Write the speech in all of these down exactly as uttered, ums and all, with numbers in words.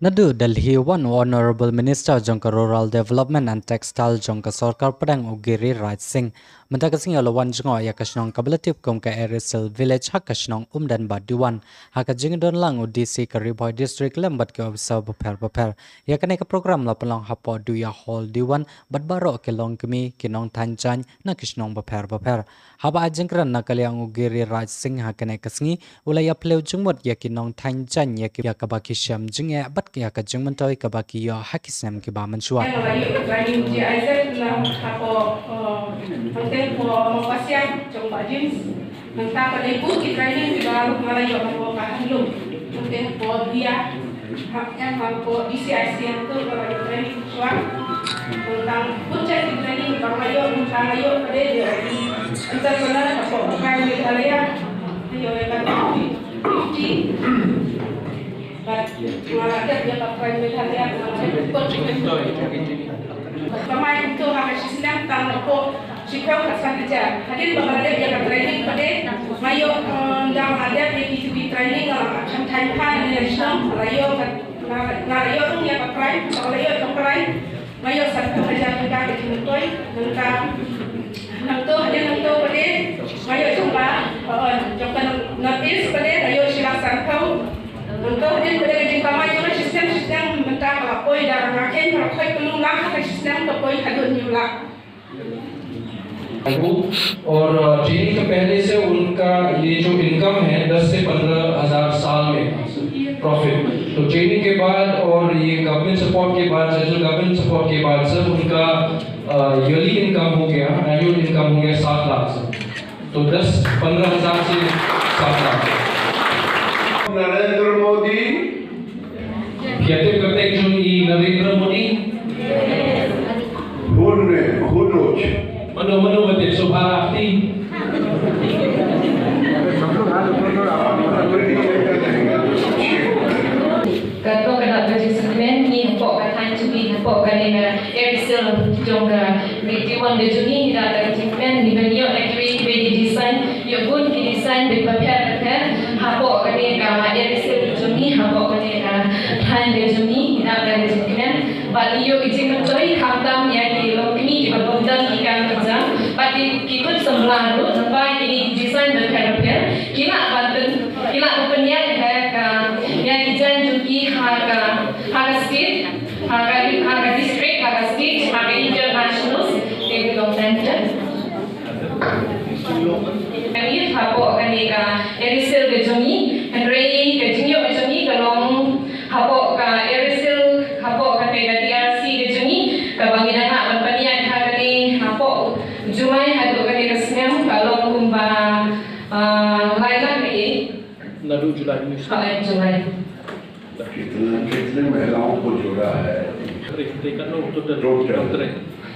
Naduh Delhi wan u Honorable Minister jong ka Rural Development and Textile jong ka Sorkar Pdeng u Giriraj Singh. Mynta ka sngi u la wan jngoh ïa ka shnong kaba la tip kum ka Erisil Village ha ka shnong Umdan Bad Diwan. Ha ka jingdon lang u D C ka Ri Bhoi District lem bad ki officer bapher bapher. Ïa kane ka program la pynlong hapoh Duya Hall Diwan bad baroh ki longkmie ki nongthaiñ jaiñ na ki shnong bapher bapher. Haba ai jingkren na ka liang u Giriraj Singh ha kane ka sngi, u la ïaplew jingmut ïa ki nongthaiñ jaiñ ïa ki, ïa kaba ki shem jingeh bad ïa ka jingmyntoi kaba ki ïoh ha ki snem kiba mynshuwa. Nga la ïoh training G I Z na hapoh, eh, hangtei hapoh Mawkasiang jong Bah James. Nangta ka dei bun ki training kiba nga la ïoh hapoh ka handloom. Hangtei hapoh Dia, ha, eh, hapoh D C I C hangtei nga la ïoh training shuwa. Nangta bun jait ki training kiba nga la ïoh, nangta nga la ïoh ka dei entrepreneur hapoh Prime Meghalaya. Nga ïoh ïa ka fifty. Bad nga la dep ïa ka Prime Meghalaya, nga la dep kot. Bad ka mai kumto ha ka shi snem tang na pok shiphew ka san hajar. Hadien ba nga la dep ïa ka training pat de, nga ïoh, eh, ynda nga la dep ïa ki training, nga la kham thaiñ pha na shnong, nga la ïoh ka, nga la, nga la ïoh rung ïa ka Prime, nga la ïoh ka Prime. Nga ïoh sanphew hajar tyngka ka jingmyntoi, nangta, nangto, hadien nangto pat de, nga ïoh jong ka, eh, jong ka North East pat de, nga ïoh shi lak sanphew. Nangto hadien pat de ka jingkamai jong nga shi snem, shi snem mynta ka la poi da nga keiñ, ka la poi kylluid lang, ka shi snem ka poi haduh hynñiew lak. और, अ, ट्रेनिंग के पहले से उनका ये जो इनकम है, दस से पन्द्रह हज़ार साल में प्रॉफिट। तो ट्रेनिंग के बाद और ये गवर्नमेंट सपोर्ट के बाद, सेंट्रल गवर्नमेंट सपोर्ट के बाद, सर, उनका, अ, ईयरली इनकम हो गया, एनुअल इनकम हो गया सात लाख, सर। तो दस, पन्द्रह हज़ार से सात लाख। नरेंद्र मोदी। Phi tip kyrteng jong i Narendra Modi? Hun ne, hun uch. Mano, mano ba tip, subha lak ti. Katno ka dak ka jingsngewkmen ngi hapoh ka thaiñ jong ngi, hapoh kane ka Erisil jong ka Ri Diwan ka jong ngi, ngi dak ka jingsngewkmen ngi ban ïoh na kiwei kiwei ki design, ïoh bun ki design bapher bapher hapoh kane ka Erisil ka jong ngi, hapoh kane ka thaiñ ka jong ngi, ngi dak ka jingsngewkmen. Bad ïoh ki jingmyntoi khamtam ïa ki longkmie kiba bym don ki kam ka jam bad ki, ki khun samla ruh, namar ïa ki design bapher bapher ki lah ban pyn, ki lah ban pynïaid ha ka, ïa ki jaiñ jong ki ha ka, ha ka state, ha ka, ha ka district, ha ka state, ha ka international, te ki long tender. Kane hapoh kane ka Erisil ka jong ngi, hynrei ka jingïoh ka jong ngi ka long hapoh ka Erisil, hapoh kane ka D R C ka jong ngi, kaba ngi dang lah ban pynïaid ha kane hapoh July haduh kane ka snem ka long kumba, ah, lai lak ne. Naduh July mynta. Ha, eh, July. कितना, कितने महिलाओं को जोड़ा है? Trei, trei, katno total? Total. Trei.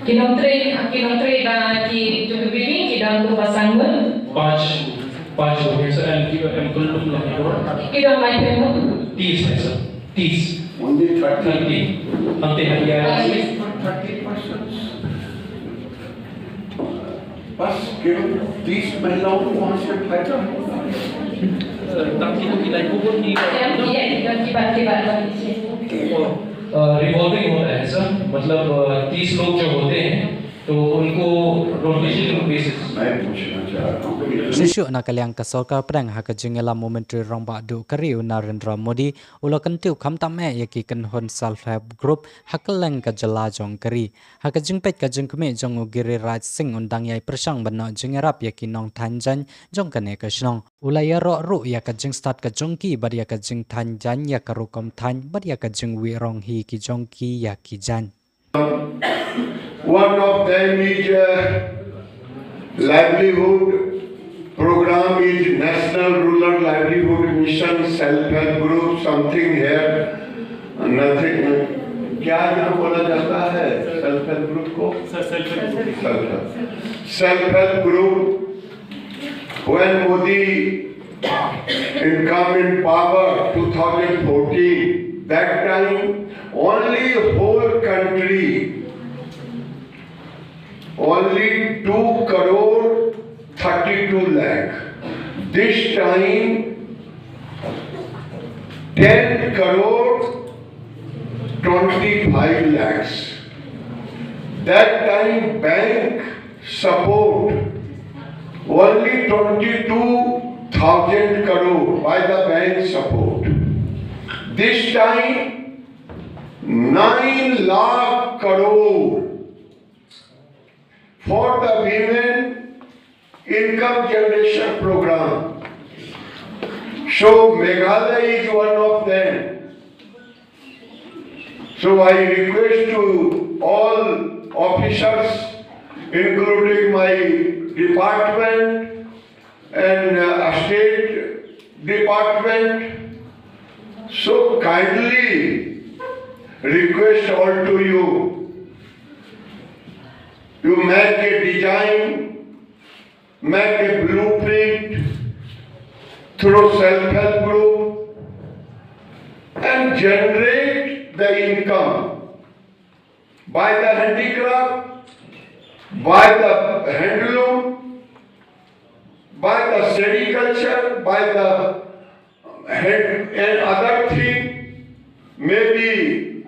Ki nongtrei, ki nongtrei ba ki, to ki bidding ki don kumba san ngut. पाँच, पाँच हो गए सर, and की एम्प्लॉयमेंट लगा। Ki don laiphew ngut. तीस है सर, तीस। Only thirty. Thirty. Hangtei ha D R C. Thirty persons. बस केवल तीस महिलाओं को वहां से फायदा होगा। Tang kito ki laiphew ngut ni. Ïa, ïa, ïa, kiba, kiba, kiba. अ, रिवॉल्विंग होता है सर, मतलब, अ, तीस लोग जो होते हैं तो उनको रोटेशन बेसिस। मैं पूछना चाह रहा हूँ कि Shuh shuh na ka liang ka Sorkar Pdeng ha ka jingïalam u Myntri Rangbah Duh ka ri u Narendra Modi u la kyntiew khamtam eh ïa ki kynhun self help group ha kylleng ka jylla jong ka ri. Ha ka jingpeit ka jingkhmih jong u Giriraj Singh, un dang ïai pyrshang ban noh jingïarap ïa ki nongthaiñ jaiñ jong kane ka shnong. U la ïaroh ruh ïa ka jingstad ka jong ki bad ïa ka jingthaiñ jaiñ ïa ka rukom thaiñ bad ïa ka jingwihrong hi ki jong ki ïa ki jaiñ. One of them is, uh, livelihood program is National Rural Livelihood Mission Self Help Group, something here, nothing. क्या यहाँ बोला जाता है सेल्फ हेल्प ग्रुप को? सर, सेल्फ हेल्प ग्रुप। सेल्फ हेल्प, सेल्फ हेल्प ग्रुप। When Modi in come in power two thousand fourteen, that time only whole country, only two crore thirty-two lakh. This time, ten crore twenty-five lakhs. That time bank support only twenty-two thousand crore by the bank support. This time nine lakh crore for the women income generation program. So Meghalaya is one of them. So I request to all officers, including my department and uh, state department, so kindly request all to you to make a design, make a blueprint through self-help group and generate the income by the handicraft, by the handloom, by the sericulture, by the hand and other thing, maybe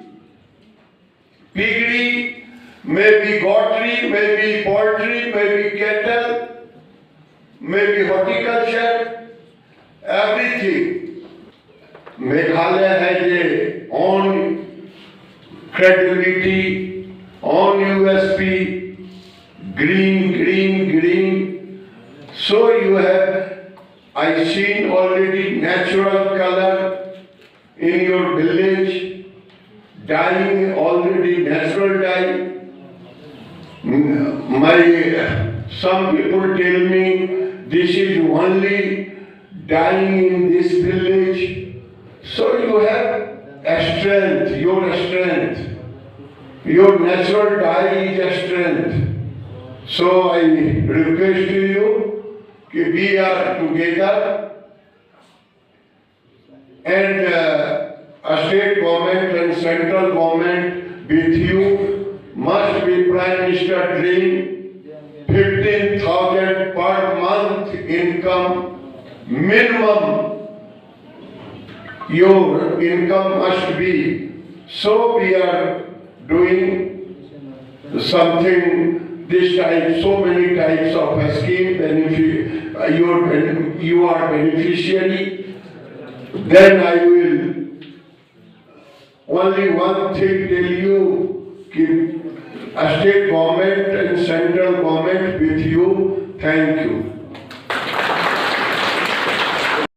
piggery, maybe gottery, maybe poultry, maybe cattle, maybe horticulture, everything. Meghalaya has a own credibility, own U S P, green, green, green. So you have, I seen already natural color in your village, dyeing already natural dye. My, some people tell me this is only dyeing in this village. So you have a strength, your strength. Your natural dye is a strength. So I request to you, we are together and uh, a state government and central government with you must be Prime Minister dream, fifteen thousand per month income minimum your income must be. So we are doing something, this type, so many types of scheme benefi- uh, your ben- you are beneficiary. Then I will only one thing tell you, ki a state government and central government with you. Thank you.